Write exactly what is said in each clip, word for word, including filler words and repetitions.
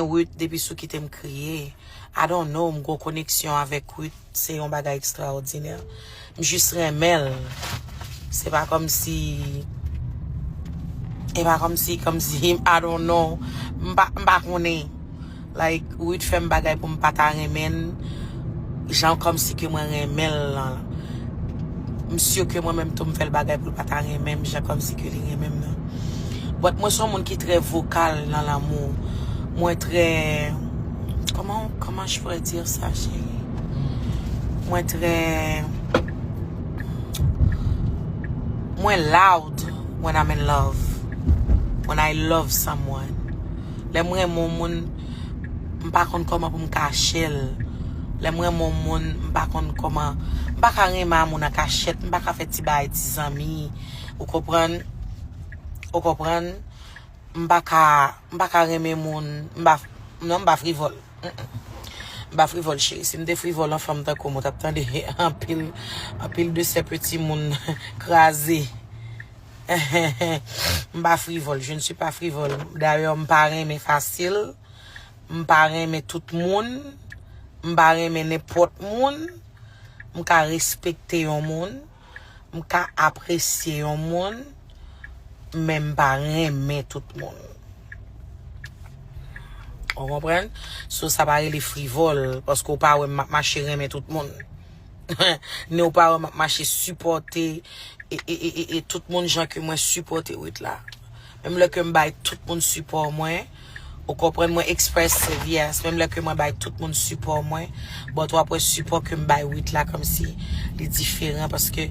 Ruth, depi sou kite m kriye. I don't know, m gon koneksyon avèk Ruth, se yon bagay ekstraòdinè. M jis renmen l. Se pa kòmsi, e pa kòmsi, kòmsi, I don't know. M pa, m pa konnen. Like, Ruth fè m bagay pou m pa ta renmen l. Jan kòmsi ke mwen renmen l lan. M si ke mwen menm tou m fè l bagay pou l pa ta renmen m, jan kòmsi ke li renmen m nan. But mwen se yon moun ki trè vokal nan lanmou. Mwen trè, comment, comment je pourrais dire ça, chérie? Mwen trè, mwen loud when I'm in love. When I love someone. Lè m renmen yon moun, m pa konn kòman pou m kache l. Lè m renmen yon moun, m pa konn kòman, m pa ka renmen a moun an kachèt, m pa ka fè ti bagay, ti zanmi. Ou konprann? Ou konprann? M pa ka, m pa ka renmen moun, m pa, non, m pa frivòl. Mm-mm. M pa frivòl, cheri. Si m te frivòl, an fanm tankou m, ou t ap tande anpil, anpil de sè peti moun kraze. M pa frivòl, je ne suis pas frivole. Dayè, m pa renmen fasil, m pa renmen tout moun, m pa renmen nenpòt moun, m ka respekte yon moun, m ka apresye yon moun, men m pa renmen tout moun. Ou konprann? So, sa pa rele frivòl, paske w pa wè m ap mache renmen tout moun. Ni w pa wè m ap mache sipòte e, e, e, e, e tout moun jan ke mwen sipòte Ruth la. Menm lè ke m bay tout moun sipò mwen, ou konprann, mwen expressive, yes. Menm lè ke mwen bay tout moun sipò mwen, but w ap wè sipò ke m bay Ruth la kòmsi li diferan paske,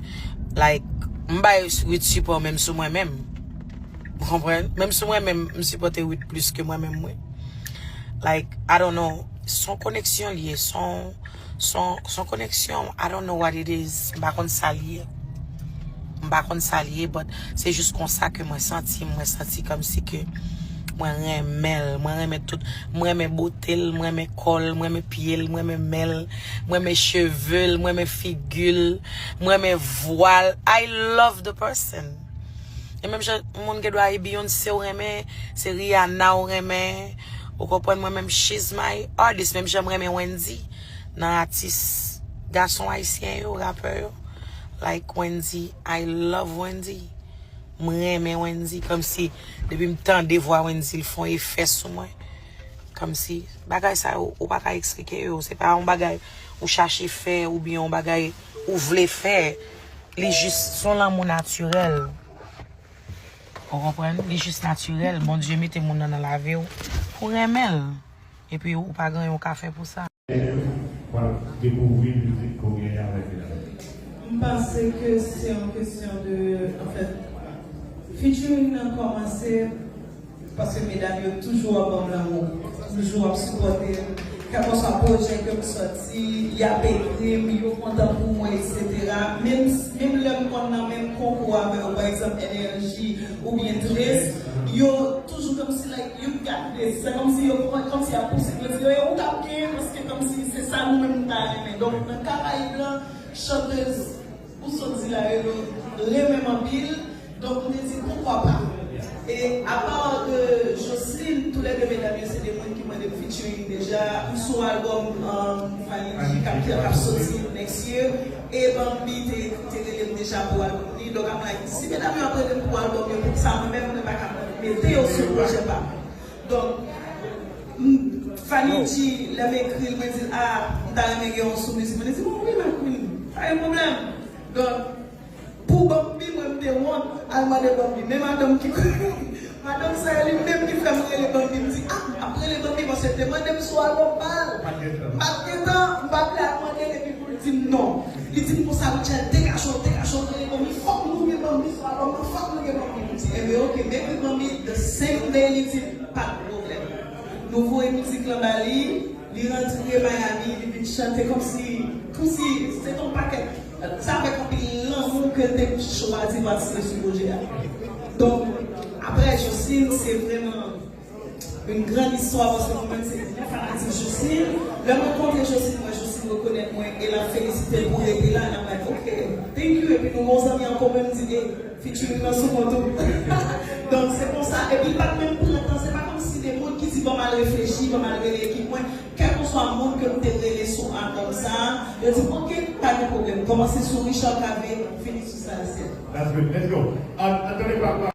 like, m bay Ruth sipò menm sou mwen menm. Ou konprann? Menm sou mwen menm, m sipòte Ruth plis ke mwen menm mwen. Like, I don't know. Se yon koneksyon li ye, se yon, se yon, se yon koneksyon, I don't know what it is. M pa konn sa li ye. M pa konn sa li ye, but se jis konsa ke mwen santi m. Mwen santi kòmsi ke mwen renmen l, mwen renmen tout, mwen renmen bote l, mwen renmen kò l, mwen renmen pye l, mwen renmen men l, mwen renmen cheve l, mwen renmen figi l, mwen renmen vwa l. I love the person. E menm jan moun gen dwa e Beyoncé w renmen, se Rihanna w renmen, ou konprann mwen menm, she's my artist, menm jan m renmen Wendy nan atis gason ayisyen yo, rapè yo. Like Wendy, I love Wendy. M renmen Wendy, kòmsi depi m tande vwa Wendy, l fè yon efè sou mwen. Kòmsi bagay sa yo, ou pa ka eksplike yo. Se pa yon bagay ou chache fè oubyen yon bagay ou vle fè. Li jis, se yon lanmou natirèl. Ou konprann? Li jis natirèl. Bondye mete moun nan nan lavi w pou renmen l. Epi ou pa gen anyen ou ka fè pou sa. Pral dekouvri mizik ke w genyen avèk Medam. M panse ke se yon kesyon de, anfèt, featuring nan kòmanse paske medam yo toujou ap ban m lanmou, toujou ap sipòte m. Kèlkeswa pwojè ke m sòti, y ap ekri m, yo kontan pou mwen, etsetera. Menm, menm lè m konn nan menm konkou avè yo, pa egzanp, N R J oubyen Trace, yo toujou kòmsi, like, you got this. Se kòmsi yo pran, kòmsi y ap pouse m, yo di, yo, yo, ou t ap genyen, paske kòmsi se sa nou menm nou ta renmen. Donk, nan Karayib lan, chantèz ou sot di la yo, yo renmen m anpil. Donk, m te di, poukwa pa? E apa de Joseline, toulède medam yo se de moun ki mande m featuring deja. M sou albòm, um, Fanny G k ap, k ap soti next year. E Bambi te, te rele m deja pou albòm li. Donk, I'm like, si medam yo ap rele m pou albòm yo, poukisa mwen menm, mwen pa ka mete yo sou pwojè pa m? Donk, m, Fanny G, lè m ekri l, mwen di l, ah, m ta renmen gen yon sou mizik. Mwen di, bon, wi, ma queen, pa gen pwoblèm. Donk, pou Bambi, mwen, m te wont al mande Bambi. Men madanm ki, madanm sa yo, li menm ki fè m rele Bambi. M di, ah, m ap rele Bambi paske l te mande m sou albòm pa l. M pa t gen tan, m pa t vle al mande l epi pou l di m non. Li di m konsa, Rutshelle, degaje w, degaje w, rele Bambi, fòk nou gen Bambi sou albòm nan, fòk nou gen Bambi. M di, enben, oke, m ekri Bambi, the same day, li di m, pa t gen pwoblèm. Nou voye mizik lan ba li, li rantre Miami, li vin chante kòmsi, kòmsi se te yon pakèt, se avèk anpil lanmou ke l te chwazi patisipe sou pwojè a. Donk, apre Joseline, se vrèman Yon gran istwa, paske mwen menm se yon fanatik Jocelyne. Lè mwen kontre Jocelyne, mwen Jocelyne rekonèt mwen e l ap felisite l pou rete la, n ap bay ok, thank you, epi nou gon zanmi an komen, m di e, featuring nan sou kont ou. Donk se konsa, epi l pa t menm pran tan, se pa kòmsi de moun ki di ban m al reflechi, ban m al rele ekip mwen, kèlkeswa moun ke m te rele sou album sa, yo di ok, pa gen pwoblèm, kòmanse sou Richard Cavé, fini sou Salsel. That's good, let's go. An, an tande pa